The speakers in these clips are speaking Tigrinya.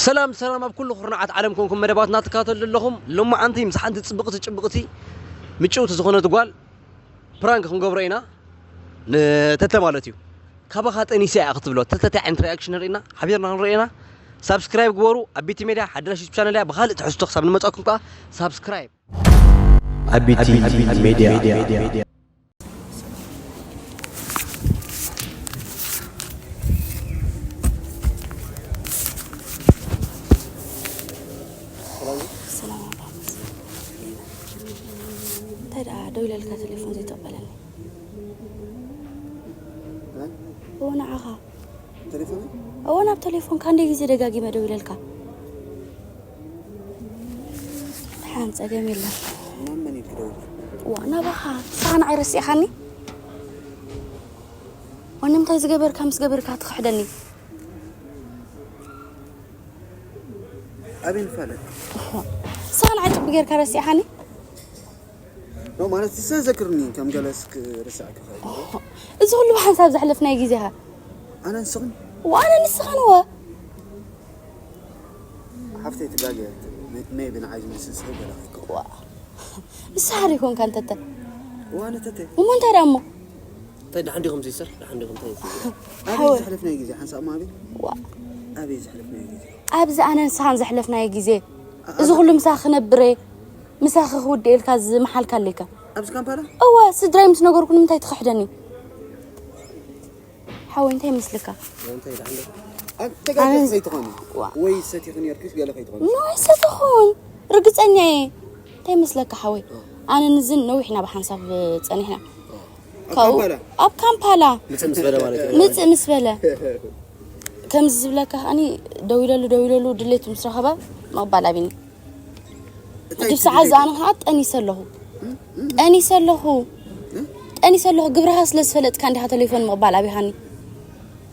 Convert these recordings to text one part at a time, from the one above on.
ሰላም ሰላም፣ ኣብ ኩሉ ኩርናዓት ዓለም ኮንኩም መደባትና ትካተሉ ዘለኹም፣ ሎማዓንቲ ምስ ሓንቲ ጽብቕቲ ጭብቕቲ ምጭውቲ ዝኾነት ጓል ፕራንክ ክንገብሮ ኢና። ንተተ ማለት እዩ። ካባኻ ጠኒሰ እያ ክትብሎ፣ ተተ እንታይ ዓይነት ሪኣክሽን ርኢና ሓቢርና ክንርኢ ኢና። ሳብስክራይብ ግበሩ። ኣብ ቤቲ ሜድያ ሓድሽ ዩቱብ ቻነል እያ። ብኻልእ ትሕዝቶ ክሳብ ንመጻኩም ከኣ ሳብስክራይብ። ኣቢቲ ሜድያ። ሰላም ኣባት። እንታይ ደኣ ደው ኢለልካ ቴሌፎን ዘይተቐበለኒ? እዎ ንዓኻ። ቴሌፎን እዎ ናብ ቴሌፎንካ እንደ ግዜ ደጋጊመ ደው ኢለልካ። ሓን ጸገም የለን። ናብ መን ኢልክ ደው ኢልክ? ዋ ናባኻ ንስኻ ንዓይ ረሲዕኻኒ? ወኒ እንታይ ዝገበርካ ምስ ገበርካ ትኽሕደኒ? ኣበይ ንፋለጥ? ንስኻ ንዓይ ጽቡቅ ጌርካ ረሲዕኻኒ? ኖ ማለት ዝተዘክርኒ ከም ገለስ ክርስዕ ክኽእል። እዚ ኩሉ ብሓንሳብ ዘሕለፍናዮ ግዜኻ ኣነ ንስኽን ዋነ ንስኻን ወ ሓፍተይ ትጋገ ሜቢ ንዓይ ዝመስል ሰብ ገለ ከይከው ዋ ንስኻ ዶ ይኮንካ እንተተ ዋነ ተተ እሞ እንታይ ደኣ እሞ እንታይ ደሓን ዲኹም ሲስተር? ደሓን ዲኹም እንታይ? ኣበይ ዘሕለፍናዮ ግዜ ሓንሳብ ማቢ ዋ ኣበይ ዘሕለፍናዮ ግዜ ኣብዚ ኣነ ንስኻን ዘሕለፍናዮ ግዜ እዚ ኩሉ ምሳኺ ክነብረ ምሳኺ ክውድእ ኢልካ ዝመሓልካ ኣለካ ኣብዚ ካምፓላ እወ ስድራይ ምስ ነገርኩ ንምንታይ ትኽሕደኒ ሓወይ እንታይ ይመስልካ እንታይ ደሓን ዲኹም? ተጋገ ከይትኾኒ ዋ። ወይ ሰቲኺ ነርክስ ገለ ከይትኾኒ ኖ ኣይሰተኹን ርግፀኛ እየ እንታይ ይመስለካ ሓወይ ኣነ ንዝን ነዊሕና ብሓንሳብ ፀኒሕና ኣብ ካምፓላ ኣብ ካምፓላ ምጽእ ምስ በለ ማለት እዩ። ምፅእ ምስ በለ ከምዚ ዝብለካ ከዓኒ ደው ኢለሉ ደው ኢለሉ ድሌቱ ምስ ረኸበ ምቕባል ኣቢኒ እንታይ ድብ ሰዓት ዝኣነ ከዓ ጠኒሰ ኣለኹ ጠኒሰ ኣለኹ ጠኒሰ ኣለኹ ግብርኻ ስለ ዝፈለጥካ እንዲኻ ቴሌፎን ምቕባል ኣቢኻኒ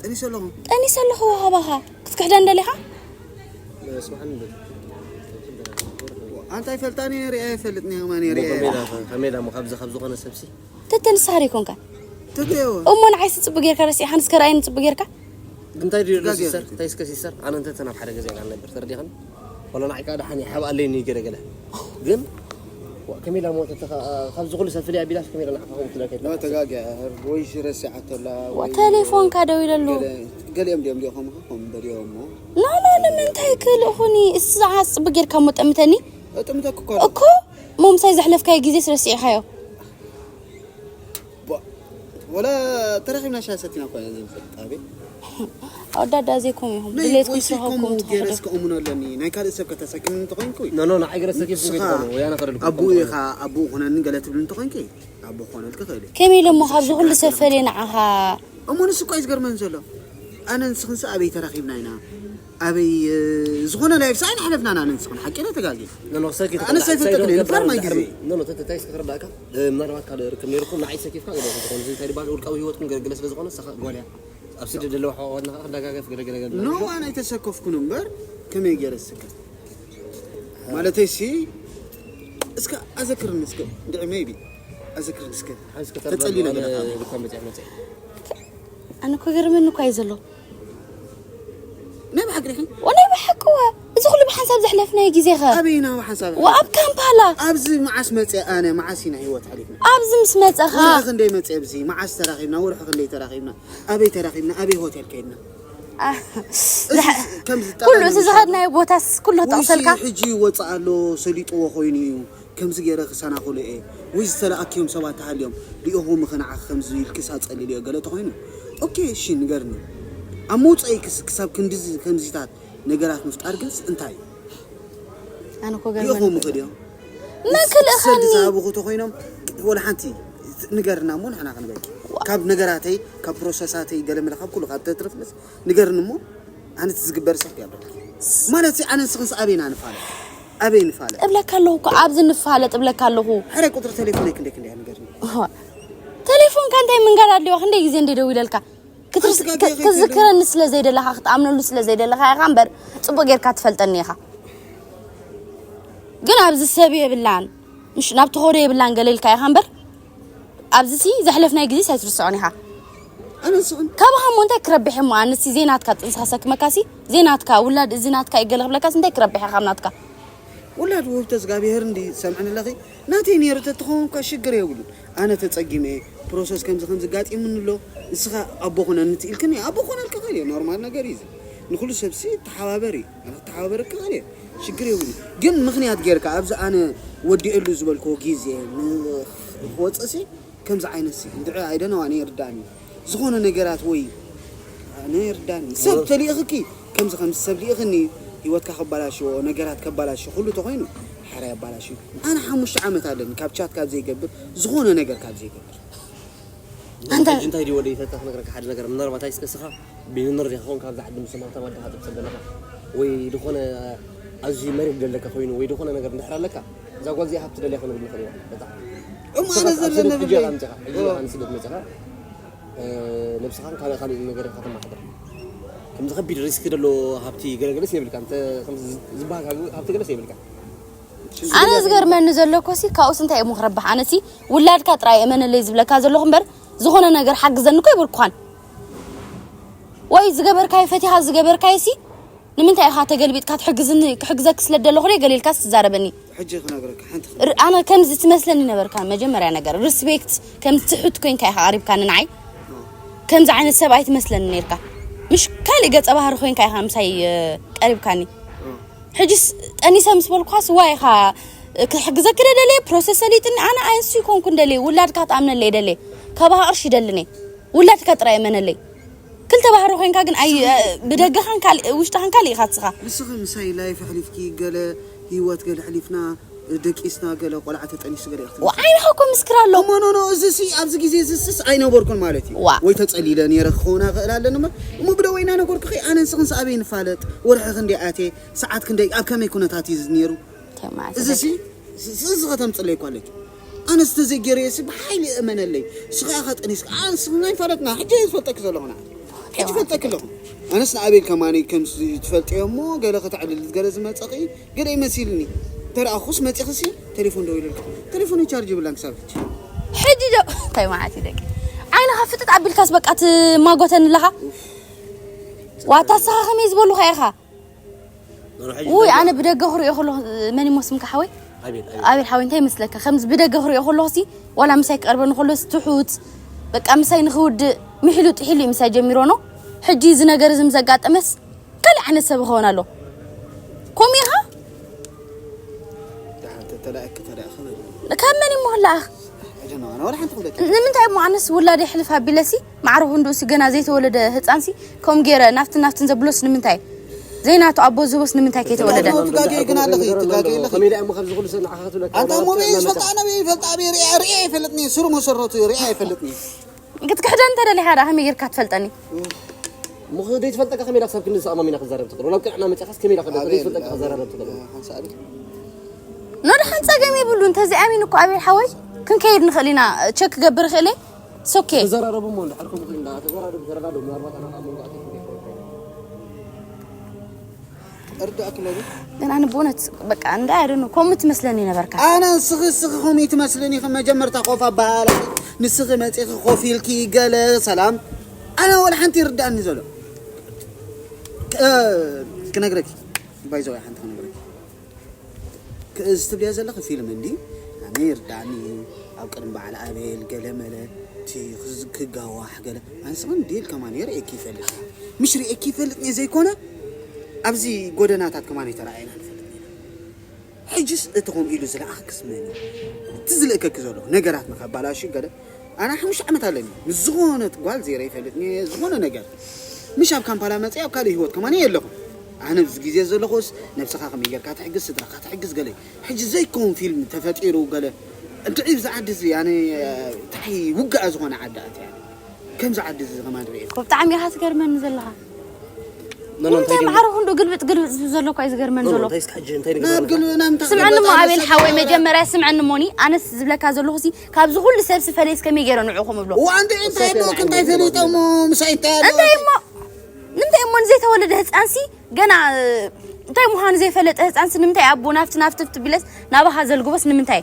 ጠኒሰ ኣለኹ ጠኒሰ ኣለኹ ወሃባኻ ክትክሕደን ደሊኻ ስማዕኒ እንዶ ኣንታ ይፈልጣኒ ሪኣ ይፈልጥኒ ከማን ሪኣ ከሜዳ ከሜዳ እሞ ካብዚ ካብ ዝኾነ ሰብሲ ተተንሳሃር ይኮንካ ተተዮ እሞ ንዓይሲ ፅቡቅ ጌርካ ረሲዕኻን እስከ ረኣይኒ ፅቡቅ ጌርካ እንታይ ድዩ ጋጌ ሲስተር እንታይ እስከ ሲስተር ኣነ እንተ ተናብ ሓደ ገዛ ኢላ ነበር ተረዲኻን ወላ ንዓይ ከዓ ደሓን ይሓብ ኣለኒ ገለ ገለ ግን ከሜዳ ሞ ተተኻ ካብዚ ኩሉ ሰብ ፍልያ ቢላስ ከሜዳ ንዓኻ ከምኡ ትለካ ኖ ተጋጊያ ወይ ረሲዓቶ ኣላ ወይ ቴሌፎንካ ደው ኢለሉ ገለ- ገሊኦም ድዮም ዲኦም ከም ከም በሊኦም ሞ ኖ ኖ ንምንታይ ክልእኹኒ እሱ ዝዓስ ፅቡቅ ጌርካ እሞ ጠምተኒ እጥምተኩ እኮ እኮ ሞምሳይ ዘሕለፍካዮ ግዜ ስረሲዕኻዮ ወላ ተረኺብና ሻሂ ሰቲና እኮ ኢና ዘይንፈልጥ ኣቤት ኣወዳዳ ዘይኮም ኢኹም ናይ ድሌትኩም ወይሲ ከምኡ ስረኸብኩም ገይረ ትኸዱ እስከ እሙን ኣለኒ ናይ ካልእ ሰብ ከተሰክም እንተኾይንኩ ኖ ኖ ንዓይ ገለ ሰኪፍ ንስኻ ወይ ተኾኑ ወይ ኣነ ከረድኩ ኣቦኡ ኢኻ ኣቦኡ ኮነኒ ገለ ትብል እንተኾይንኪ ኣቦ ክኾነልኪ ክእል እዩ ከመይ ኢለ እሞ ካብዚ ኩሉ ሰብ ፈለየ ንዓኻ እሞ ንሱ እኳ እዩ ዝገርመን ዘሎ ኣነ ንስኽንስ ኣበይ ተራኺብና ኢና ኣበይ ዝኾነ ላይፍ ሳይን ሓለፍና ኣነ ንስኽን ሓቂ ዶ ተጋጊ ኖ ኖ ሰኪፍ ኣነ ሳይፈተክነ ንፋር ማይ ግዜ ኖ ኖ ተተታይ እስከ ክርዳእካ ምናልባት ካልእ ርክብ ነይርኩም ንዓይ ሰኪፍካ ገለ ትኾኑ እንታይ ድባል ውልቃዊ ህይወትኩም ገለገለ ስለ ዝኾነ ሰኻ ጓልያ ኣብ ስደት ዘለዉ ኣሕዋትና ከዓ ክደጋገፍ ገለገለ ገለ ኖ ኣነ ኣይተሰከፍኩን እምበር ከመይ ገይረ ስከ ማለተይ ሲ እስከ ኣዘክርኒ እስከ ድዒ ሜቢ ኣዘክርኒ እስከ ተጸሊለ ገለ ካብ ብካ መፅያ መፅያ ኣነ እኮ ገርመኒ እኳ እዩ ዘሎ ናይ ብሓቂ ዲኺ ወናይ ብሓቅዋ እዚ ኩሉ ብሓንሳብ ዘሕለፍናዮ ግዜኸ ኣበይና ሓንሳብ ወኣብ ካምፓላ ኣብዚ መዓስ መፅአ ኣነ መዓስ ኢና ህይወት ሓሊፍና ኣብዚ ምስ መፀኻ ወርሒ ክንደይ መፅአ ኣብዚ መዓስ ተራኺብና ወርሒ ክንደይ ተራኺብና ኣበይ ተራኺብና ኣበይ ሆቴል ከይድና ኣህ፣ እዚ ዝሓ- ከምዚ ኩሉ እዚ ዝኸድናዮ ቦታስ ኩሉ ውሲ ክጠቕሰልካ ሕጂ ይወፅእ ኣሎ ሰሊጥዎ ኮይኑ እዩ ከምዚ ገይረ ክሰናኽሉ እየ ወይ ዝተለኣክዮም ሰባት ተሃልዮም ሪኦኹም ኸ ንዓኺ ከምዚ ኢልክስ ኣፀልልዮ ገለ ተኾይኑ ኦኬ እሺ ንገርኒ ኣብ መውፅኢ ክስ- ክሳብ ክንድዚ ከምዚታት ነገራት ምፍጣር ግንስ እንታይ እዩ ኣነ እኮ ሪኦኹም ገርመኒ ኸ ድዮም መን ክልእኸኒ ዝሃብኹ ተኾይኖም ወላ ሓንቲ ንገርና እሞ ንሕና ክንበቂ ካብ ነገራተይ ካብ ፕሮሰሳተይ ገለ መለ ካብ ኩሉ ካብ ተትርፍስ ንገርኒ እሞ ኣነ እቲ ዝግበር ሰብ ያብለኪ ማለት ኣነ ንስኽንስ ኣበይና ንፋለጥ ኣበይ ንፋለጥ እብለካ ኣለኹ እኮ ኣብዚ ንፋለጥ እብለካ ኣለኹ ሕራይ ቁፅሪ ቴሌፎነይ ክንደይ ክንደይ ንገርኒ ቴሌፎንካ እንታይ ምንጋር ኣድልዋ ክንደይ ግዜ እንደ ደው ኢለልካ ክትርስ- ኣንተ ጋር ክ- ክዝክረኒ ስለ ዘይደለኻ ክትኣምነሉ ስለ ዘይደለኻ ኢኻ እምበር ፅቡቅ ጌርካ ትፈልጠኒ ኢኻ ግን ኣብዚ ሰብ የብላን ምሽ ናብ ተኸዶ የብላን ገለ ኢልካ ኢኻ እምበር ኣብዚ ሲ ዘሕለፍናይ ግዜ ኣይትርስዖን ኢኻ ኣነ ንስኽን ካባኻ እሞ እንታይ ክረብሕ እሞ? ኣነሲ ዘይናትካ ጥንስኻ ሰክመካሲ ዘይናትካ ውላድ እዚ ናትካ ይገለ ክብለካሲ እንታይ ክረብሕ ካብ ናትካ? ውላድ ውህብተ እግዚኣብሔር እንዲ ሰምዕን ኣለኺ። ናተይ ነይሩ ተትኸውን እኳ ሽግር የብሉን። ኣነ ተጸጊመ እየ። ፕሮሰስ ከምዚ ከምዚ ጋጢሙኒ ኣሎ። ንስኻ ኣቦ ኾነኒ ትኢልክኒ፣ ኣቦ ኾነልካ ኸል እየ። ኖርማል ነገር እዩ እዚ። ንኹሉ ሰብሲ ተሓባበር እዩ። ኣነ ክተሓባበረካ ኸል እየ። ሽግር የብሉን። ግን ምኽንያት ጌርካ ኣብዚ ኣነ ወዲኤሉ ዝበልክዎ ግዜ ንክወፅእሲ ከምዚ ዓይነት ሲ እንድዒ ኣይደነዋን ይርዳእኒ። ዝኾነ ነገራት ወይ ኣነ ይርዳእኒ። ሰብ ተሊእኽኪ ከምዚ ከምዚ ሰብ ሊእኽኒ ህይወትካ ከባላሽዎ ነገራት ከባላሽ ኩሉ ተኾይኑ ሓራይ ኣባላሽ። ኣነ ሓሙሽተ ዓመት ኣለኒ ካብ ቻት ካብ ዘይገብር ዝኾነ ነገር ካብ ዘይገብር። እንታይ እንታይ ድዩ ወደይ ተታ ክነግረካ ሓደ ነገር ምናልባት ኣይስከስኻ ቢልዮነር ዲኻ ኾን ካብዛ ዓዲ ምስ ማታ ማታ ሃጥብ ተበለኻ ወይ ዝኾነ ኣዝዩ መሬት ደለካ ኮይኑ ወይ ዝኾነ ነገር እንድሕር ኣለካ እዛ ጓል እዚኣ ሃብቲ ደልያ ክነብል ንኽእል ኢና በጣም እሞ ኣነ ዘለና ብለይ ኣምፅኻ ሕጂ ኣነ ስደት መፅኻ ነብስኻን ካልእ ካልእ ነገር ኢኻ ተማሓድር ከምዚ ከቢድ ሪስክ ደሎ ሃብቲ ገለገለስ የብልካ እንተ ከምዚ ዝበሃል ሃብቲ ገለስ የብልካ ኣነ ዝገርመኒ ዘሎ ኮሲ ካብኡስ እንታይ እሞ ክረብሕ ኣነሲ ውላድካ ጥራይ እመነለይ ዝብለካ ዘለኹ እምበር ዝኾነ ነገር ሓግዘኒ እኮ ይብልኩኻን ወይ ዝገበርካዮ ፈቲኻ ዝገበርካዮ ሲ ንምንታይ ኢኻ ተገልቢጥካ ትሕግዝኒ ክሕግዘክ ስለ ደለኹ ዶ ገሊልካስ ትዛረበኒ ሕጂ ክነግረካ ሓንቲ ር- ኣነ ከምዚ ትመስለኒ ነበርካ መጀመርያ ነገር ሪስፔክት ከም ትሑት ኮይንካ ኢኻ ቀሪብካኒ ንዓይ ከምዚ ዓይነት ሰብ ኣይትመስለኒ ነርካ ምሽ ካልእ ገጸ ባህሪ ኮይንካ ኢኻ ምሳይ እ፣ ቀሪብካኒ ሕጂስ ጠኒሰ ምስ በልኳስ ዋ ኢኻ ክሕግዘክ ደደልየ ፕሮሰስ ሰሊጥኒ ኣነ ኣየሱ ይኮንኩ እንደልየ ውላድካ ትኣምነለይ ደልየ ካባኻ ቅርሺ ይደልኒ ውላድካ ጥራይ እመነለይ ክልተ ባህሪ ኮይንካ ግን ኣይ ብደገኻን ካልእ ውሽጥኻን ካልእ ኢኻ ትስኻ ንስኺ ምሳይ ላይፍ ኣሕሊፍኪ ገለ ህይወት ገለ ኣሕሊፍና ደቂስና ገለ ቆልዓ ተጠኒሱ ገለ ኢኽቲ ዓይንኻ እኮ ምስክር ኣሎ እሞ ኖ ኖ እዚ ሲ ኣብዚ ግዜ እዚ ስስ ኣይነበርኩን ማለት እዩ ዋ። ወይ ተጸሊለ ነይረ ክኸውን ኣኽእል ኣለኒ እሞ እሞ ብደወይና ነገርኩኺ ኣነ ንስኽን ሰኣበይ ንፋለጥ ወርሒ ክንደይ ኣትየ ሰዓት ክንደይ ኣብ ከመይ ኩነታት እዩ ነይሩ እዚ ሲ እዚ ከተምፅለይ እኳ ኣለች ኣነስ ተዘይገይረዮ ሲ ብሓይሊ እመነለይ ስኻ ኢኻ ጠኒስካ ኣንስ ናይ ፈለጥና ሕጂ እየ ዝፈልጠኪ ዘለኹ ንዓኺ ሕጂ ፈልጠኪ ኣለኹ ኣነስ ንኣቤል ከማኒ ከም ትፈልጥዮ እሞ ገለ ከተዕልል ገለ ዝመፀኺ ገለ ይመሲልኒ ተረኣኹስ መፂኺ ሲ ቴሌፎን ደው ኢለልካ ቴሌፎን ቻርጅ ይብላን ክሳብ ሕጂ ሕጂ ዶ እንታይ ማለት እዩ ደቂ ዓይንኻ ፍጥጥ ኣቢልካስ በቃ ትማጎተኒ ኣለኻ ዋታ ስኻ ከመይ ዝበሉኻ ኢኻ ውይ ኣነ ብደገ ክሪኦ ከለኹ መን ይሞ ስምካ ሓወይ ኣቤል ሓወይ እንታይ ይመስለካ ከምዚ ብደገ ክሪኦ ከለኹ ሲ ዋላ ምሳይ ክቀርበኒ ከሎ ትሑት በቃ ምሳይ ንክውድእ ምሒሉ ጥሒሉ እዩ ምሳይ ጀሚሮ ነው ሕጂ እዚ ነገር እዚ ምዘጋጠመስ ካልእ ዓይነት ሰብ ይኸውን ኣሎ ከምኡ ኢኻ ካብ መን ይሞ ክለኣኽ ንምንታይ እሞ ኣነስ ውላደይ ሕልፍ ኣቢለሲ ማዕረ ክንድኡሲ ገና ዘይተወለደ ህፃንሲ ከም ገይረ ናፍትን ናፍትን ዘብሎስ ንምንታይ ዘይናቱ ኣቦ ዝቦስ ንምንታይ ከይተወለደ ትጋገ ግን ኣለኺ ትጋገ ኣለኺ ከመይ ደኣ እሞ ካብዚ ኩሉ ሰብ ንዓኻ ክትብለካ ኣንታ እሞ በይ ዝፈልጣ ኣነ በይ ይፈልጣ ኣበይ ሪኣ ሪኣ ይፈልጥኒ ስሩ መሰረቱ ሪኣ ይፈልጥኒ ክትክሕደ እንተ ደሊኻ ደኣ ከመይ ጌርካ ትፈልጠኒ እሞ ዘይትፈልጠካ ከመይ ኢላ ክሳብ ክንዲ ዝኣማሚና ክዛረብ ትኽእል ናብ ቅንዕና መፅኻስ ከመይ ኢላ ክደ ዘይትፈልጠካ ክዛረብ ትኽእል ሓንሳእ ኣበይ ኖ ደሓን ጸገም የብሉ እንተዘይኣሚን እኮ ኣቤል ሓወይ ክንከይድ ንኽእል ኢና ቸክ ክገብር ይኽእል እየ ሶኬ ተዘራረቡ እሞ እንድሕር ከምኡ ኮይንና ተዘራረቡ ተረዳድኡ ምናልባት ኣነ ኣብ መንጎ ኣትዩ እርዳእክ ነቢ ግን ኣነ ብእውነት በቃ እንዳ ያደኑ ከምኡ ትመስለኒ ነበርካ ኣነ ንስኺ ንስኺ ከምኡ ትመስልኒ ከም መጀመርታ ኮፍ ኣባሃላ ንስኺ መፂኺ ኮፍ ኢልኪ ገለ ሰላም ኣነ ወላ ሓንቲ ይርዳእኒ ዘሎ እ፣ ክነግረኪ ባይዘ ሓንቲ ክነግረኪ እዚ ትብልያ ዘለኺ ፊልም እንዲ ኣነ ይርዳእኒ ኣብ ቅድሚ በዓል ኣቤል ገለ መለ እቲ ክዝ- ክጋዋሕ ገለ ኣንስኽን ዲል ከማን ሪኤኪ ይፈልጥ ምሽ ሪኤኪ ይፈልጥ እየ ዘይኮነ ኣብዚ ጎደናታት ከማን ተረኣየና ንፈልጥ ኢና ሕጅስ እቲ ከምኡ ኢሉ ዝለኣኽክስ መን እዩ እቲ ዝልእከኪ ዘሎ ነገራት ንኸባላሹ ገለ ኣነ ሓሙሽተ ዓመት ኣለኒ ምስ ዝኾነት ጓል ዘይረ ይፈልጥ ዝኾነ ነገር ምሽ ኣብ ካምፓላ መፅእ ኣብ ካልእ ህይወት ከማን የለኹም ኣነ ኣብዚ ግዜ ዘለኹስ ነብስኻ ከመይ ጌርካ ትሕግዝ ስድራኻ ትሕግዝ ገለ ሕጂ ዘይከውን ፊልም ተፈጢሩ ገለ እንድዒ እዚ ዓዲ እዚ ኣነ እንታይ ውግኣ ዝኾነ ዓዲ ኣትያ ከምዚ ዓዲ እዚ ከማን ርኤ ብጣዕሚ ኢኻ ትገርመኒ ዘለኻ እንታይ ማዕረ ክንዱ ግልብጥ ግልብጥ ዝብል ዘሎ እኳ እዩ ዝገርመኒ ዘሎ ስምዐኒ ሞ ኣቤል ሓወይ መጀመርያ ስምዐኒ ሞኒ ኣነስ ዝብለካ ዘለኹ ሲ ካብዚ ኩሉ ሰብ ስፈለይስ ከመይ ገይረ ንዑኹም እብሎ እንታይ እንታይ ፈሊጠሞ ምሳይ እንታይ እንታይ እሞ ንምንታይ እሞ ንዘይተወለደ ህፃንሲ ገና እንታይ ምዃኑ ዘይፈለጠ ህፃንሲ ንምንታይ ኣቦ ናፍቲ ናፍቲ ትቢለስ ናባኻ ዘልግቦስ ንምንታይ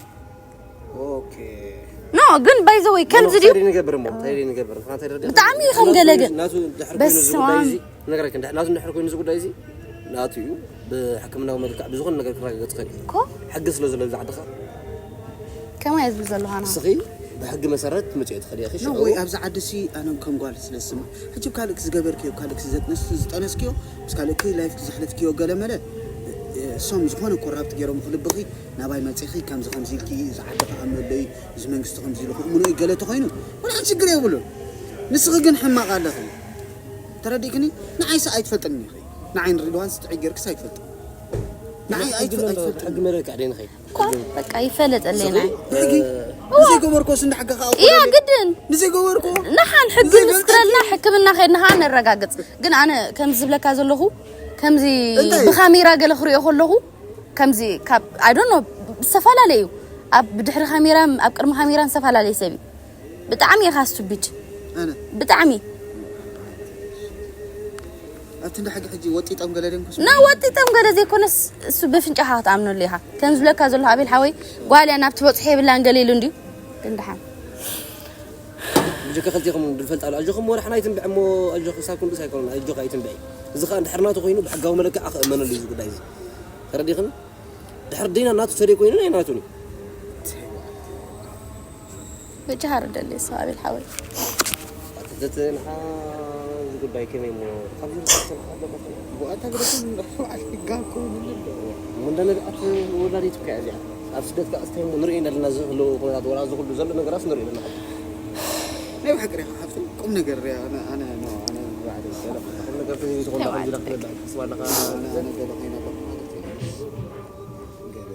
ኦኬ No, ግን by the way ከምዚ ድዩ? እንታይ ንገብር እሞ እንታይ ንገብር ንሓንቲ ደረጃ ብጣዕሚ እዩ ከም ገለ ግን ናቱ ድሕር ኮይኑ እዚ በስመ ጉዳይ ኣብ። እዚ ነገራችን ድሕር ናቱ ድሕር ኮይኑ እዚ ጉዳይ እዚ ናቱ እዩ። ብሕክምናዊ መልክዕ ብዝኾነ ነገር ክረጋገጽ ይኽእል እዩ። እኮ ሕጊ ስለ ዘሎ ኣብዚ ዓድኻ ከመይ እየ ዝብል ዘለኹ ኣነ? እስኺ ብሕጊ መሰረት ትመፅኦ ትኽእል ኢኺ። ሽዑ ወይ ኣብዚ ዓዲ ሲ ኣነ ከም ጓል ስለ ዝስማዕ ሕጂ ካልእ ዝገበርክዮ ካልእ ዝጠነስክዮ ምስ ካልእኪ ላይፍ ዘሕለፍክዮ ገለ መለ እሶም ዝኾነ ኮራፕት ገይሮም ክልብኺ ናባይ መፂኺ ከምዚ ከምዚ ኢልኪ እዚ ዓዲ ከኣምነለይ እዚ መንግስቲ ከምዚ ኢሉ ክእምኖ እዩ ገለ ተኾይኑ ወላ ሓንቲ ሽግር የብሉን። ንስኺ ግን ሕማቕ ኣለኺ ተረዲእክኒ። ንዓይሲ ኣይትፈልጥኒ ኢኺ ንዓይ ንሪድዋን ስጥዒ ገይርክስ ኣይትፈልጥን። ንዓይ ኣይትፈ- ኣይትፈልጥን። ሕጊ መለካ ደይ ንኸይድ እኮ በቃ ይፈለጠለይ ናይ ሕጊ ንዘይገበርኮስ እንዳ ሕጊ ከዓ እያ ግድን ንዘይገበርኮ ንሓን ሕጊ ምስክረልና ሕክምና ከድና ከዓ ነረጋግፅ። ግን ኣነ ከምዚ ዝብለካ ዘለኹ ከምዚ እንታይ? ብካሜራ ገለ ክሪኦ ከለኹ ከምዚ ካብ I don't know ዝተፈላለዩ ኣብ ብድሕሪ ካሜራ ኣብ ቅድሚ ካሜራ ዝተፈላለየ ሰብ እዩ። ብጣዕሚ ኢኻ ስቱፒድ ኣነ ብጣዕሚ ኣብቲ እንዳ ሕጊ ሕጂ ወጢጦም ገለ ደንኩስ ና ወጢጦም ገለ ዘይኮነስ እሱ በፍንጫኻ ክትኣምነሉ ኢኻ። ከም ዝብለካ ዘሎ ኣቤል ሓወይ ጓልያ ናብ ትበፅሖ የብላን ገለ ኢሉ እንድዩ ግን ደሓን ብጀካ ክልቲኹም ድንፈልጥ ኣሎ ኣጆኹም ወራሕና ይትንብዕ እሞ ኣጆኺ ሳብ ክንዱስ ኣይኮነን ኣጆኻ ኣይትንብዒ። እዚ ከዓ እንድሕር ናቱ ኮይኑ ብሕጋዊ መለክዕ ክእመነሉ እዩ እዚ ጉዳይ እዚ ተረዲኽን። ድሕር ዲና ናቱ ተደይ ኮይኑ ናይ ናቱን እዩ። በጃኻ ርደለይ እሱ ኣቤል ሓወይ ተተንሓ እዚ ጉዳይ ከመይ እሞ ካብዚ ርሳሰን ኣለበት ዋታ ግደሰን ባዓል ጋር ኮይኑ እሞ እንደ ነቢዓት ወላዲት እኮ እያ እዚኣ ኣብ ስደት ከዓ እስታይ እሞ ንርኢ እንዳለና እዚ ህልው ኩነታት ወላ እዚ ኩሉ ዘሎ ነገራት ንርኢ ኣለና ናይ ብሓቂ ሪኻ ሓፍቲ ቁም ነገር ሪኣ ኣነ ኣነ ኖ ኣነ ባዕለይ ገለ ቁም ነገር ተዘይ ዝኾን ዳ ከምዚ ዳ ክነዳ ክስባ ኣለኻ ኣነ ኣነ ገለ ኮይና ኣለኹ ማለት እዩ ገለ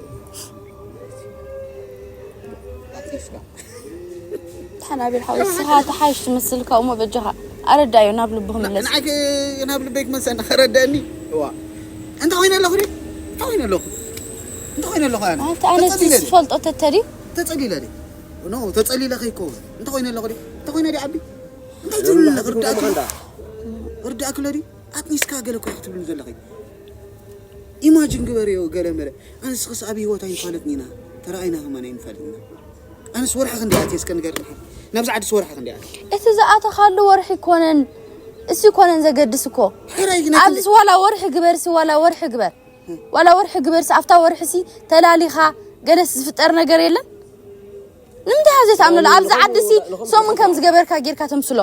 ኣትሊስካ ሓናቤል ሓወይ ንስኻ ተሓይሽ ትመስል ካብኡ እሞ በጃኻ ኣረዳዮ ናብ ልቡ ክምለስ ንዓይ ናብ ልበይ ክመልሰኒ ከረደእኒ እዋ እንታይ ኮይነ ኣለኹ ድዩ እንታይ ኮይነ ኣለኹ እንታይ ኮይነ ኣለኹ ኣነ ኣቲ ኣነ እቲ ተጸሊለ ድዩ? ዝፈልጦ ተተ ድዩ ተጸሊለ ድዩ ኖ ተጸሊለ ከይከውን እንታይ ኮይነ ኣለኹ ድዩ እንታይ ኮይነ ድዩ ዓቢ እንታይ ትብል ኣለኹ ርዳእኪ ርዳእኪ ኣሎ ድዩ ኣትኒስካ ገለ እኮ ክትብልኒ ዘለኺ ኢማጅን ግበርዮ ገለ መለ ኣንስኽስ ኣብ ሂወት ኣይንፋለጥን ኢና ተረኣይና ከማን ኣይንፋለጥን ኢና ኣነስ ወርሒ ክንደይ ኣትየ እስከ ንገርኒ ናብዚ ዓድስ ወርሒ ክንደይ ኣትየ እቲ ዝኣተኻሉ ወርሒ ይኮነን እሱ ይኮነን ዘገድስ እኮ ሕራይ ግን ኣብዚስ ዋላ ወርሒ ግበር ሲ ዋላ ወርሒ ግበር ዋላ ወርሒ ግበር ሲ ኣብታ ወርሒ ሲ ተላሊኻ ገለስ ዝፍጠር ነገር የለን ንምንታይ ሃዘ ተኣምነሉ ኣብዚ ዓዲ ሲ ሶምን ከም ዝገበርካ ጌርካ ተምስሎ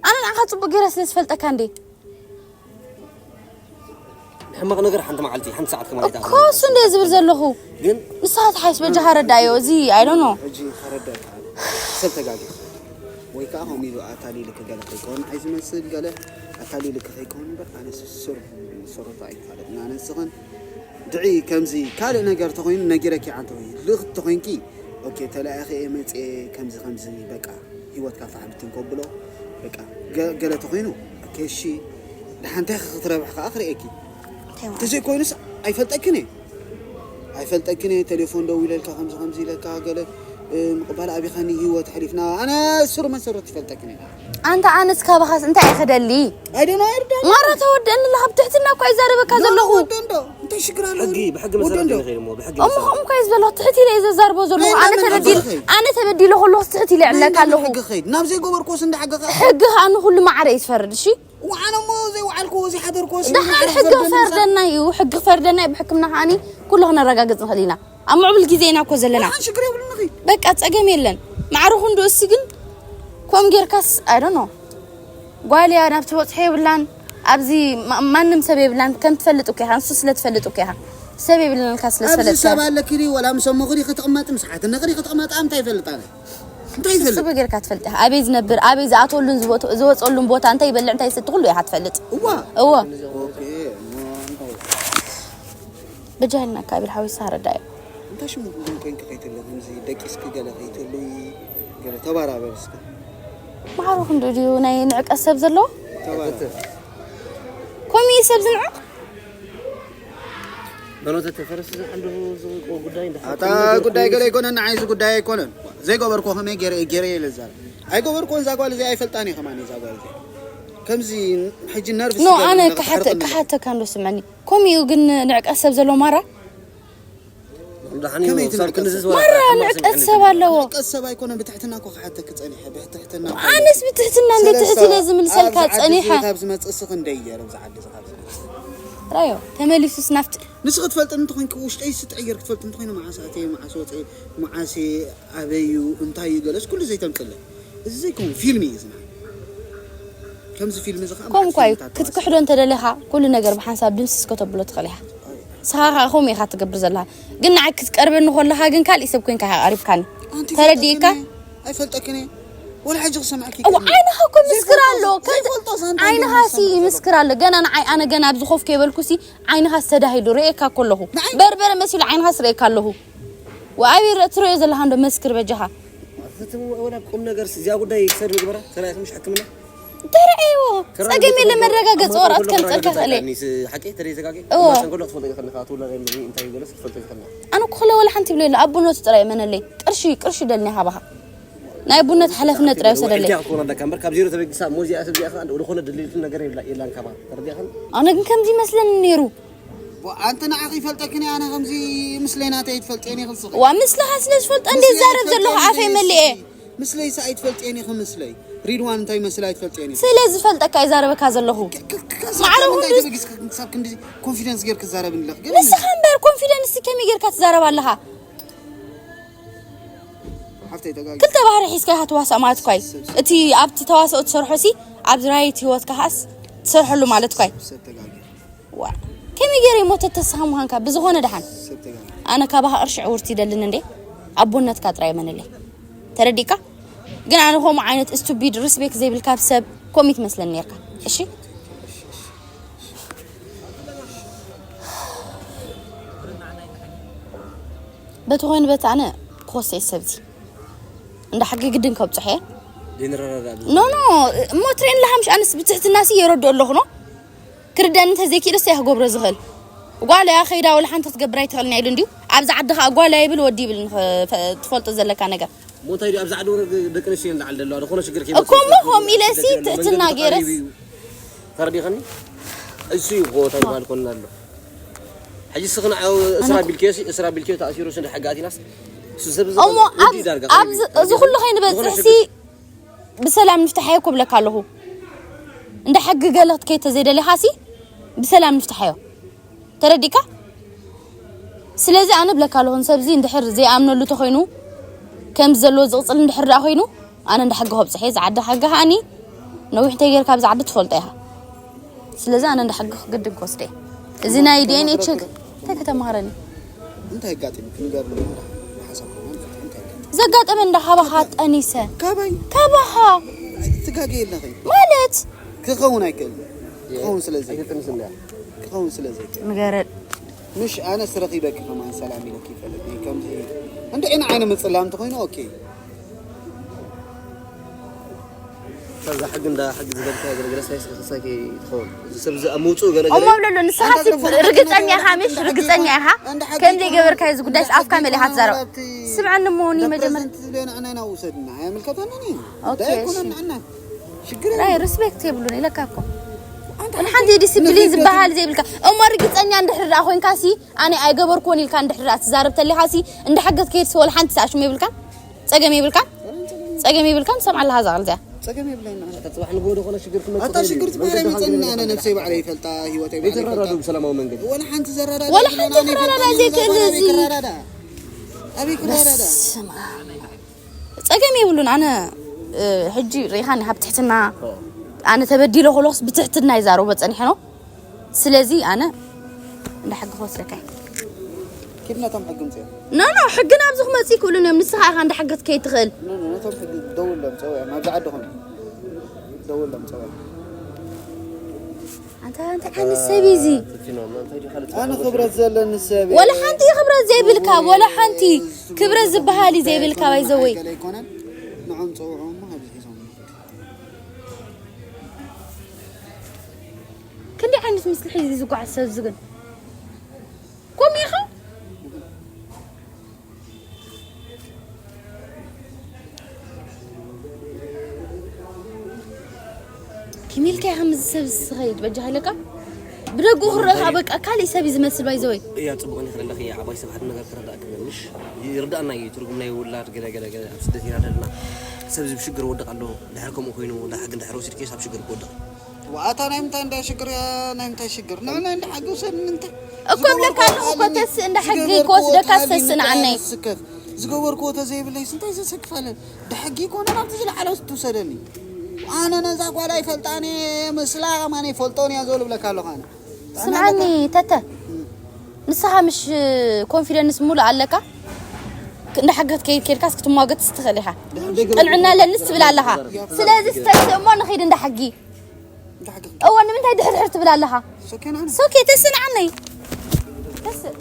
ኣነ ንዓኻ ጽቡቅ ጌረ ስለ ዝፈልጠካ እንዴ ሕማቕ ነገር ሓንቲ መዓልቲ ሓንቲ ሰዓት ከማን ኣይትኣኽልን እኮ እሱ እንደ ዝብል ዘለኹ ግን ንስኻ ትሓይስ በጃኻ ረዳዮ እዚ I don't know ሕጂ ከረዳእ ሰብ ተጋጊ ወይ ከዓ ከምኡ ኢሉ ኣታሊልክ ገለ ከይከውን ንዓይ ዝመስል ገለ ኣታሊልክ ከይከውን እምበር ኣነ ስሱር ሰሮታ ኣይፋለጥን ኣነ ንስኽን ድዒ ከምዚ ካልእ ነገር ተኾይኑ ነጊረኪ ዓንተ ወይ ልእኽቲ ተኾይንኪ ኦኬ ተለኣኺ እየ መፅየ ከምዚ ከምዚ በቃ ሂወትካ ፋሕ ብትን ከብሎ በቃ ገ- ገለ ተኾይኑ ኦኬ እሺ ደሓንታይ ክትረብሕ ከዓ ክርእየኪ እንታይ ማለት? ተዘይኮይኑስ ኣይፈልጠክን እየ ኣይፈልጠክን እየ ቴሌፎን ደው ኢለልካ ከምዚ ከምዚ ኢለካ ገለ እ፣ ምቕባል ኣቢኻኒ ህይወት ኣሕሊፍና ኣነ ስሩ መሰረት ይፈልጠክን እየ ኣንተ ኣነስ ካባኻስ እንታይ እየ ክደሊ I don't know I don't know ማራ ተወደአኒ ኣለኻ ብትሕትና እኳ ይዛረበካ ዘለኹ ወደን ዶ እንታይ ሽግር ኣለዎ ሕጊ ብሕጊ መሰረት ወደን ዶ ድንኸይድ እሞ ብሕጊ እሞ መሰረት ከ እየ ዝዛረቦ ዘለኹ ኣነ ተበዲል ኣነ ተበዲለ ከለኹ ትሕት ኢለ ይዕለካ ኣለኹ ሕጊ ኸይድ ናብዘይ ገበርክዎ ስንዳ ሕጊ ከ ሕጊ ከዓ ንኹሉ ማዕረ እዩ ዝፈርድ እሺ ወዓነ እሞ ዘይወዓልክዎ ዘይሓደርክዎ ስንዳ ደሓር ሕጊ ክፈርደና እዩ ሕጊ ክፈርደና እዩ ብሕክምና ከዓኒ ኩሉ ክነረጋግፅ ንኽእል ኢና ኣብ ምዕቡል ግዜ ኢና እኮ ዘለና ሽግር የብሉን ንኺድ በቃ ጸገም የለን ማዕረ ክንዱ እሲ ግን ከም ጌርካስ I don't know ጓል እያ ናብ ትበጽሖ የብላን ኣብዚ ማንም ሰብ የብላን ከም ትፈልጥ እኮ ኢኻ ንሱ ስለ ትፈልጥ እኮ ኢኻ ሰብ የብልን ኢልካ ስለ ኣብዚ ዝፈለጥካ ሰብ ኣለኪ ድዩ ወላ ምስ ኣሞኺ ድዩ ክትቕመጢ ምስ ሓትነኺ ድዩ ክትቕመጢ ኣምታይ ይፈልጥ ኣነ እንታይ ይፈልጥ ጽቡቅ ጌርካ ትፈልጥ ኢኻ ኣበይ ዝነብር ኣበይ ዝኣተወሉን ዝወጥ- ዝወፀሉን ቦታ እንታይ ይበልዕ እንታይ ይሰቲ ኩሉ ኢኻ ትፈልጥ እዋ እወ ኦኬ እሞ እንታይ በጃልና ካቢል ሓዊስካ ረዳዮ እንታይ ሽሙ ብዙም ኮይንኪ ከይትለ ከምዚ ደቂስኪ ገለ ከይትህልዊ ገለ ተባራበር እስከ ማዕሮ ክንዱ ድዩ ናይ ንዕቀት ሰብ ዘለዎ ተባራበር ከምኡ እዩ ሰብ ዝንዕቕ በሎተ ተፈረስ ዝሓንዱ ዝወቆ ጉዳይ እንዳ ኣታ ጉዳይ ገለ ኣይኮነን ንዓይ እዚ ጉዳይ ኣይኮነን ዘይገበርኮ ከመይ ገይረ ገይረ ኢለ ዛር ኣይገበርኮን እዛ ጓል እዚኣ ኣይፈልጣን እየ ከማን እዛ ጓል እዚኣ ከምዚ ሕጂ ነርቭ ኖ ኣነ ክሓተካ እንዶ ስመኒ ከምኡ እዩ ግን ንዕቀት ሰብ ዘሎ ማራ ከመይ ትንዕቀስ ሰብ? ማራ ንዕቀት ሰብ ኣለዎ። ንዕቀት ሰብ ኣይኮነን፣ ብትሕትና እኮ ክሓተኪ ጸኒሐ፣ ብትሕትና እኮ። ኣነስ ብትሕትና እንዴት ትሕት ኢለ ዝምልሰልካ ጸኒሐ? ኣብዚ ዓዲ እዚ ካብ ዝመጽእ እስኺ እንደይ ገይረ፣ ኣብዚ ዓዲ እዚ ካብ ዝመጽእ። ራዮ፣ ተመሊሱስ ናፍቲ። ንስኺ ትፈልጥኒ እንተኾይንኪ፣ ውሽጠይ ስጥዒ ገይርኪ ትፈልጥኒ እንተኾይኑ፣ መዓስ ኣትየ፣ መዓስ ወፅየ፣ መዓስ ኣበይ እዩ፣ እንታይ እዩ ገለስ ኩሉ ዘይተምፅለይ። እዚ ዘይከውን ፊልም እዩ ዝና። ከምዚ ፊልም እዚ ከዓ ከምኡ እኳ እዩ። ክትክሕዶ እንተደሊኻ፣ ኩሉ ነገር ብሓንሳብ ድምስስ ከተብሎ ትኽእል ኢኻ። ንስኻ ከዓ ከምኡ ኢኻ ትገብር ዘለኻ። ግን ንዓይ ክትቀርበኒ ከለኻ ግን ካልእ ሰብ ኮይንካ ኢኻ ቀሪብካኒ። ኣንቲ ተረዲእካ? ኣይፈልጠክን እየ። ኣይፈልጠክን እየ። ወላ ሕጂ ክሰምዐኪ እዋ፣ ይከብድ። ዓይንኻ እኮ ምስክር ኣሎ። ዘይፈልጦ፣ ከም ዘይፈልጦ ሳንታ ዓይንኻ ሲ ይመስል ይምስክር ኣሎ። ገና ንዓይ፣ ኣነ ገና ኣብዚ ኮፍ ከይበልኩ ሲ ዓይንኻ ዝተዳሂሉ ርእየካ እኮ ኣለኹ። ንዓይ? በርበረ መሲሉ ዓይንኻ ስርእየካ ኣለኹ። ወኣቢ ትርእዮ ዘለኻ እንዶ መስክር በጃኻ። እቲ ወላ ቁም ነገር እዚኣ ጉዳይ ክሰድ ምግበራ፣ ተራእይኩም ምሽ ሕክምና? ተረኣይዎ። ክረኣይ ጸገም የለ፣ መረጋገጺ ወረቐት ከምጸልካ ክእለ። ሓቂ ተደይ ተጋጊ። እዎ። ማሰንጎሎ ትፈልጦ ይኸልካ፣ ትውላ እንታይ ገለስ ትፈልጦ ይኸልካ። ኣነ እኮ ክለ ወላ ሓንቲ ብለ የለ፣ ኣቡነቱ ጥራይ መነለይ። ቅርሺ፣ ቅርሺ ደልኒ ሃባኻ። ናይ ኣቡነት ሓላፍነት ጥራይ ወሰደለይ። እንታይ ክኾን ኣለካ እምበር፣ ካብ ዜሮ ተበጊሳ፣ ሞዚኣ ሰብ ዚኣ ኸዓ፣ ዝኾነ ድልድል ነገር የብላ፣ የላን ካባ። ተረዲእኽን? ኣነ ግን ከምዚ ይመስለኒ ነይሩ። ዋ፣ ኣንቲ ንዓኺ ይፈልጠክን እየ፣ ኣነ ከምዚ ምስለይ ናተይ ኣይትፈልጥየን ኢኺ ንስኺ። ዋ፣ ምስልኻ ስለ ዝፈልጦ እንዴ ምስለይ ዛረብ ዘለኹ ኣይትፈልጥየን ኣፈይ ኢኺ መሊኤ። ንስኺ። ምስለይ ሳ ኣይትፈልጥየን ኢኺ ምስለይ። ሪድዋን እንታይ መስል ኣይትፈልጥየን ኢኺ። ስለ ዝፈልጠካ ይዛረበካ ዘለኹ። ክ-፣ ክ-፣ ክ-፣ ክሳብ ማዕረ ክንደይ ክንዱ ተበጊስካ ክሳብ ክንዲ ኮንፊደንስ ጌርክ ትዛረብኒ ኣለኽ? ግን ንስኻ እምበር ኮንፊደንስ ከመይ ጌርካ ትዛረብ ኣለኻ? ሓፍተይ ተጋጊ። ክልተ ባህሪ ሒዝካ ኢኻ ትዋሳእ ማለት እኳ እዩ። ሰብ፣ ሰብ። እቲ ኣብቲ ተዋስኦ ትሰርሖ ሲ፣ ኣብ ራይት ህይወትካ ኸኣስ ትሰርሐሉ ማለት እኳ እዩ። ሰብ፣ ሰብ ተጋጊ። ዋ፣ ከመይ ገይረ እሞ ተተስኻ ምዃንካ ብዝኾነ ደሓን። ሰብ ተጋጊ። ኣነ ካባኻ ቅርሺ ዕውርቲ ይደልን እንዴ? ኣቦነትካ ጥራይ እመነለይ። ተረዲእካ? ግን ኣነ ከምኡ ዓይነት ስቱፒድ ሪስፔክት ዘይብልካ ሰብ ኮሚት መስለኒ ነርካ። እሺ? በቲ ኮይኑ በቲ ኣነ ክወሰይ ሰብዚ። እንዳ ሓቂ ግድን ከብጽሐ። ድንረረዳ። ኖ፣ ኖ፣ እሞ ትሬን ለሃምሽ ኣነስ ብትሕትና ሲ የረድኦ ኣለኹ ኖ። ክርደኒ እንተዘይክኢሉ ሲ ክገብሮ ዝኽእል። ጓል እያ ከይዳ ወላ ሓንቲ ክትገብር ኣይትኽእልን እያ ኢሉ እንድዩ። ኣብዚ ዓዲ ኸኣ ጓል እያ ይብል ወዲ ይብል ንኸ-፣ ፈ-፣ ትፈልጦ ዘለካ ነገር። እሞ እንታይ ድዩ ኣብዚ ዓዲ ወረ ደቂ ኣንስትዮ ንላዕሊ ዘለዋ ዝኾነ ሽግር እኮ እሞ ከይመጽእ ከምኡ ኢለ ሲ ስደት ዘሎ ትሕትና መንገዲ ገይረስ ተቐሪቡ እዩ። ተረዲእኽኒ? እሱ እዩ እኮ እንታይ በሃል ኮንና ኣሎ። ሕጂ እስኺ ንዓኡ እስራ ኣነ ቢልክዮ ሲ፣ እስራ ቢልክዮ ተኣሲሩ ሲ ንደሓ ኣቲናስ እሱ ሰብ እዚ እሞ ወዲ ኣብ-፣ ዳርጋ ኣብዚ፣ ቀሪቡ እዩ። እዚ ኩሉ ከይንበጽሕ ዝኾነ ሲ ሽግር ብሰላም ንፍታሓዮ እኮ እብለካ ኣለኹ። እንደ ሕጊ ገለ ክትከይድ ተዘይደሊኻ ሲ ብሰላም ንፍታሓዮ። ተረዲእካ? ስለዚ ኣነ እብለካ ኣለኹ፣ ንሰብ እዚ እንድሕር ዘይኣምነሉ ተኾይኑ፣ ከምዚ ዘለዎ ዝቕጽል እንድሕር ደኣ ኮይኑ፣ ኣነ እንደ ሕጊ ከብጽሐ እየ። ዝዓዲ ሕጊ ከኣኒ ነዊሕ እንተይ ጌርካ ኣብዚ ዓዲ ትፈልጦ ኢኻ። ስለዚ ኣነ እንደ ሕጊ ግድን ክወስደ እየ። እዚ ናይ ዲ ኤን ኤ ቸክ እንታይ ከተማሃረኒ? እንታይ ኣጋጢሙ ክንገር ሓሳብ እንታይ ኣጋጢሙ? ዘጋጠመ እንዳ ካባኻ ጠኒሰ። ካባይ? ካባኻ። ትጋገ የለኺ። ማለት? ክኸውን ኣይክእልን። ክኸውን ስለ ዘይክእል። ኣይትጥንስን እያ። ክኸውን ስለ ዘይክእል። ንገረን። ምሽ ኣነስ ረኺበኪ ከማን ሰላም ኢለኪ ይፈልጥ። ከምዚ እንድዒ ንዓይነ ምጽላም እንተኾይኑ ኦኬ። ከዛ ሕጊ እንዳ ሕጊ ዝበልካ ገለ ገለ ሳይስ ሳይስ ትኸውን። እዚ ሰብ እዚ ኣብ ምውጽኡ ገለ ገለ እሞ ብለሎ፣ ንስኻ ኣንታ ሲ-፣ ዝረኸበ ርግጸኛ ኢኻ፣ ምሽ? እንዳ ሕጊ ርግጸኛ ኢኻ? እንዳ ሕጊ ከም ዘይገበርካዮ እዚ ጉዳይስ እንዳ ኣፍካ ሕጊ መሊኻ ትዛረብ። ኣብቲ ስምዓኒ እሞ፣ እኒ እንዳ መጀመር- ፕረዚደንት ዝብለዮ ንዓና ኢና ውሰድና። ኣይምልከተናን እዩ። ኦኬ፣ ጉዳይ እሺ። ኣይኮነን ንዓና። ሽግር የለን። ራይ ሪስፔክት የብሉን ኢለካ እኮ። ኣንታ ንሓንቲ ዲሲፕሊን ንኽብሪ ዝበሃል ዘይብልካ። እሞ ርግጸኛ እንድሕር ደኣ ኮይንካ ሲ፣ ኣነ ኣይገበርኩዎን ኢልካ እንድሕር ደኣ ትዛረብ ተሊኻ ሲ፣ እንዳ ሓገዝ ከይድ ሲ፣ ወላ ሓንቲ ሰኣሽሙ የብልካን? ጸገም የብልካን? ጸገም የብልካን? ሰምዓለኻ እዛ ቃል እዚኣ። ጸገም የብለይን። ኣታ ጽባሕ ንግሆ ዝኾነ ሽግር ክመጽእ ኣታ ይኽእል እዩ። ሽግር ትበሃል መንገዲ ኣይመጽእን። ሃገር ኣነ ነብሰይ ባዕለይ ይፈልጣ፣ ህይወተይ ባዕለይ ይፈልጣ። ዘይተረዳድኡ ብሰላማዊ መንገዲ። ወላ ሓንቲ ዘረዳድእ ወላ ሓንቲ የብለናን፣ ክረዳዳ ኣይፈልጣን። ዘይክረዳዳ። ኣበይ ክረዳዳ? በስመ ኣብ። ጸገም የብሉን። ኣነ፣ እ፣ ሕጂ ርኢኻኒ፣ ካብ ትሕትና፣ ኣነ ተበዲለ ከለኹስ ብትሕትና ይዛረቦ ጸኒሐ ነው። ስለዚ ኣነ እንዳ ሕጊ ክወስደካ እየ። ኪድ ነቶም ሕጊ ምጽእ። ኖ፣ ኖ፣ ሕጊ ናብዚ ክመጽእ ይክእሉን እዮም። ንስኻ ኢኻ እንዳ ሕጊ ክትከይድ ትኽእል። ኖ፣ ኖ፣ ነቶም ሕጊ ደውሎም፣ ጸውዖም፣ ኣብዚ ዓድኹም ደውሎም፣ ጸውዖም። ኣንታ እንታይ ዓይነት ሰብ እዩ እዚ? ኣነ ክብረት ዘለኒ ሰብ እየ። ወላ ሓንቲ ክብረት ዘይብልካ፣ ወላ ሓንቲ ክብረት ዝበሃል እዩ ዘይብልካ፣ ባይ ዘ ወይ። ገለ ኣይኮነን። ንዖም ጸውዖም፣ ኣብዚ ሒዞም። ክንደይ ዓይነት ምስሊ ሒዙ ዝጓዓዝ ሰብ እዚ ግን? ከምኡ ኢኻ? ከመይ ኢልካ ኢኻ ምስዚ ሰብ እዚ ትኸይድ? በጃኻ ኢለካ? ብደግኡ ክረኻ በቃ ካልእ ሰብ እዩ ዝመስል ባይዘወይ። እያ ጽቡቕ ንኽእል ኣለኺ ዓባይ ሰብ ሓደ ነገር ክረዳእ ክብል ምሽ ይርዳእና እዩ ትርጉም ናይ ውላድ ገለ ገለ ገለ ኣብ ስደት ኢና ዘለና ሰብ ዝብ ሽግር ወድቕ ኣሎ ድሕር ከምኡ ኮይኑ ዳ ሕግ ድሕር ወሲድኪ ኣብ ሽግር ክወድቕ ዋታ ናይ ምንታይ እንዳ ሽግር ናይ ምንታይ ሽግር ንሕና እንዳ ሕጊ ውሰድ ምንታይ እኮ ብለካ ኣለኹ እኮ ተስእ እንዳ ሕጊ ክወስደካ ተስእ ንዓነይ ዝገበርክዎ ተዘይብለይ ስንታይ ዘሰክፋለን ዳ ሕጊ ይኮነ ናብቲ ዝለዓለ ውስድ ትውሰደኒ ኣነ ነዛ ጓል ኣይፈልጣን እየ ምስላ ከማን ይፈልጦን እያ ዝብል ብለካ ኣለኹ ኣነ ስምዓኒ ተተ ንስኻ ምሽ ኮንፊደንስ ሙሉእ ኣለካ እንዳ ሓገት ከይድ ከይድካስ ክትሟገትስ ትኽእል ኢኻ ቅንዕና ኣለንስ ትብል ኣለኻ ስለዚ ስተክስ እሞ ንኸይድ እንዳ ሕጊ እወ ንምንታይ ድሕርድሕር ትብል ኣለኻ ሶኬ ተስንዓነይ ተስእ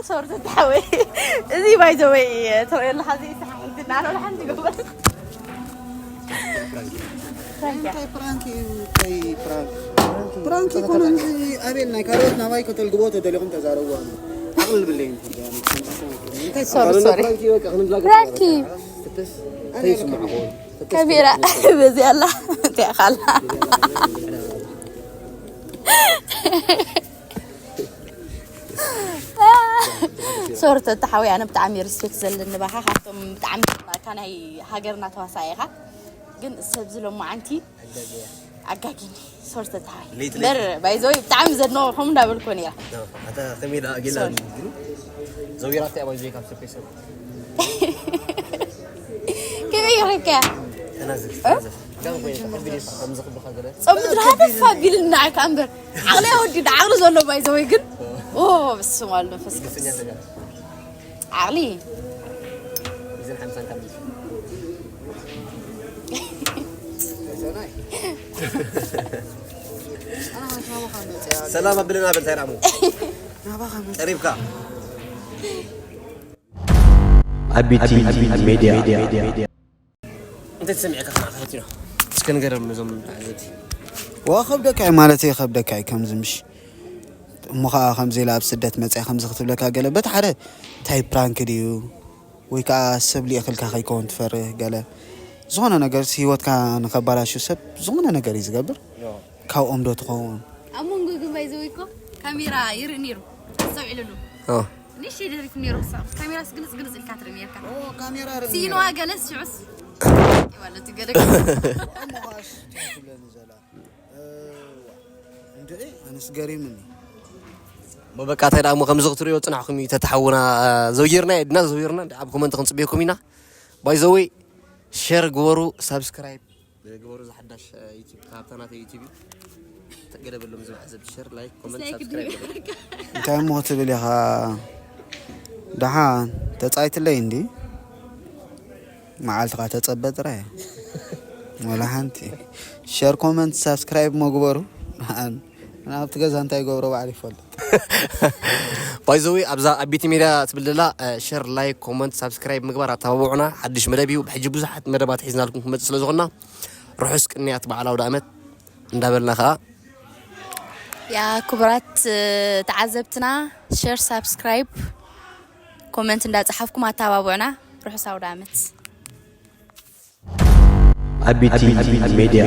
ሶሪ ተታሓወይ እዚ ባይዘወይ ትሪኦ ኣለካ እዚ ተሓሒዝና ኣሎ ሓንቲ ጎበዝ ፕራንክ እዩ ታይ ፕራንክ ፕራንክ ይኮነ እንጂ ኣቤል ናይ ካልኦት ናባይ ከተልግቦ ተደሊኹም ተዛረቡ ኣሉ ዓቕሊ ልብለይ እንታይ ሶሪ ሶሪ ፕራንክ እዩ በቃ ክንብላ ፕራንክ እዩ ተይስምዓኹም ካሜራ በዚ ኣላ እንታይ ኣኻላ ሶርተ ተሓዊ ኣነ ብጣዕሚ ሪስፔክት ዘለኒ ባኻ ካብቶም ብጣዕሚ ናካ ናይ ሃገርና ተዋሳኢ ኢኻ ግን ሰብዚ ሎማዓንቲ ኣጋጊኒ ሶርተ ተሓዊ በር ባይዘወይ ብጣዕሚ ዘድነቑኹም እንዳበልኩ ነይራ ኣታ ከመይ ደኣ ጌላ ግን ዘዊራታ እያ ባይዘወይ ካብ ሰብ ሰብ ከመይ ይረከያ ተናዘፍ ተናዘፍ ጋር ኮይነ ተሓቢሪስ ከም ዝኽብኻ ገለ ጾም ድረሃ ተፋ ቢልና ዓካ እምበር ዓቕሊ ወዲ ዓቕሊ ዘሎ ባይዘወይ ግን ኦ በስመ ኣብ መንፈስ ቅዱስ ዓቕሊ እዘን ሓምሳን ካብ ሰላም ኣብልና በል ታይ ደኣሞ ቀሪብካ ኣቢቲ ሜድያ እንታይ ተሰሚዕካ ከማን ፈቲኖ እስከ ንገረም ነዞም ተዓዘብቲ ዋ ከብደካ እዩ ማለት እዩ ከብደካ እዩ ከምዚ ምሽ እሞ ከዓ ከምዚ ኢላ ኣብ ስደት መፅያ ከምዚ ክትብለካ ገለ በቲ ሓደ እንታይ ፕራንክ ድዩ ወይ ከዓ ሰብ ልኢኽልካ ከይከውን ትፈርህ ገለ ዝኾነ ነገር ህይወትካ ንከባላሹ ሰብ ዝኾነ ነገር እዩ ዝገብር ካብኦም ዶ ትኸውን ኣብ መንጎ ግን ባይዘወይ እኮ ካሜራ ይርኢ ነይሩ ኣስተውዒልሉ ንእሽተይ ደሪፍ ነይሩ ክሳብ ካሜራስ ግልፅ ግልፅ ኢልካ ትርኢ ነርካ ካሜራ ርኢ ሲኖዋ ገለስ ሽዑስ ይባለት ገለ እንድዒ ኣነስ ገሪምኒ በቃ እንታይ ደኣ እሞ ከምዚ ክትሪኦ ፅናሕኩም እዩ ተተሓውና ዘውይርና የድና ዘውይርና ኣብ ኮመንት ክንፅበየኩም ኢና ባይዘወይ ሸር ግበሩ ሳብስክራይብ ግበሩ ዝሓዳሽ ዩቲብ ካብታ ናተይ ዩቲብ ተገለበሎም ዝመዓዘብ ሸር ላይክ ኮመንት ሳብስክራይብ እንታይ እሞ ክትብል ኢኻ ደሓን ተፃይትለይ እንዲ መዓልትኻ ተፀበ ጥራይ ወላ ሓንቲ ሸር ኮመንት ሳብስክራይብ መግበሩ ኣብቲ ገዛ እንታይ ይገብሮ ባዕሉ ይፈልጥ ባይዘዊ ኣብዛ ኣብ ቤት ሜድያ ትብል ዘላ ሸር ላይክ ኮመንት ሳብስክራይብ ምግባር ኣተባብዑና ሓድሽ መደብ እዩ ብሕጂ ብዙሓት መደባት ሒዝናልኩም ክመፅእ ስለ ዝኾንና ርሑስ ቅንያት በዓል ኣውደ ኣመት እንዳበልና ከዓ ያ ክቡራት ተዓዘብትና ሸር ሳብስክራይብ ኮመንት እንዳፀሓፍኩም ኣተባብዑና ርሑስ ኣውደ ኣመት ኣቢቲ ሜድያ